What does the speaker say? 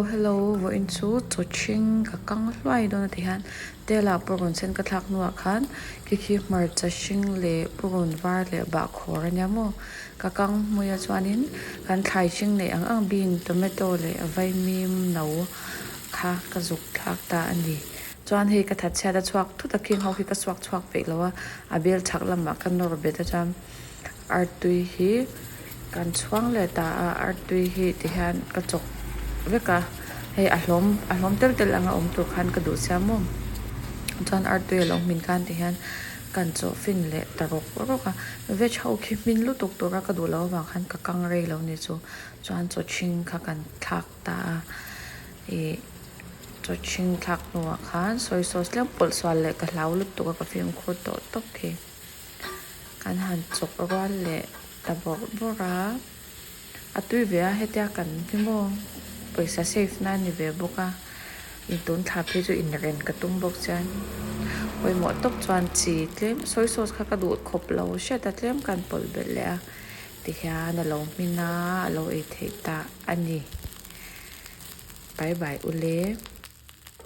Hello, vawiin chu chaw ṭhing ka kang hluai dawn a ti hian tel ah purun sen ka thlak hnuah khan khi khi hmarcha hring leh purun var leh bahkhawr a nia maw ka kang hmui a chuanin kan thlai hring neih ang ang bean tomato leh vaimim no kha ka zuk thlak ta a ni chuan hei ka thatchhiat a chhuak thut a khing ho khi ka suak chhuak peih lo a a bel chhak lamah ka nawr bet a chuan artui hi kan chhuang leh ta a artui hi ti hian ka chawk vek a hei a hlawm a hlawm tel tel anga awm tur khan ka duh sia maw chuan artui a lo hmin khan ti hian kan chawh fin leh ta rawk rawk a veg ho khi hmin lutuk tura ka duh loh avang khan ka kang rei lo ni chu chuan chaw chhing kha kan thlak ta a ih chaw chhing thlak hnuah khan soy sauce tlem pawlh sual leh ka hlau lutuk a ka fimkhur tawh tawp khi. Kan han chawk rual leh ta bawrh bawrh a, a tui ve a hetia kan hi maw pawisa save na a ni ve bawk a, intun thla phei chu inren ka tum bawk chuan pawimawh tawp chuan chi tlem soy sauce kha ka duh khawp lo hriat a tlem kan pawlh belh leh a tihian a lo hmin a a lo ei theih ta a ni bye bye ule.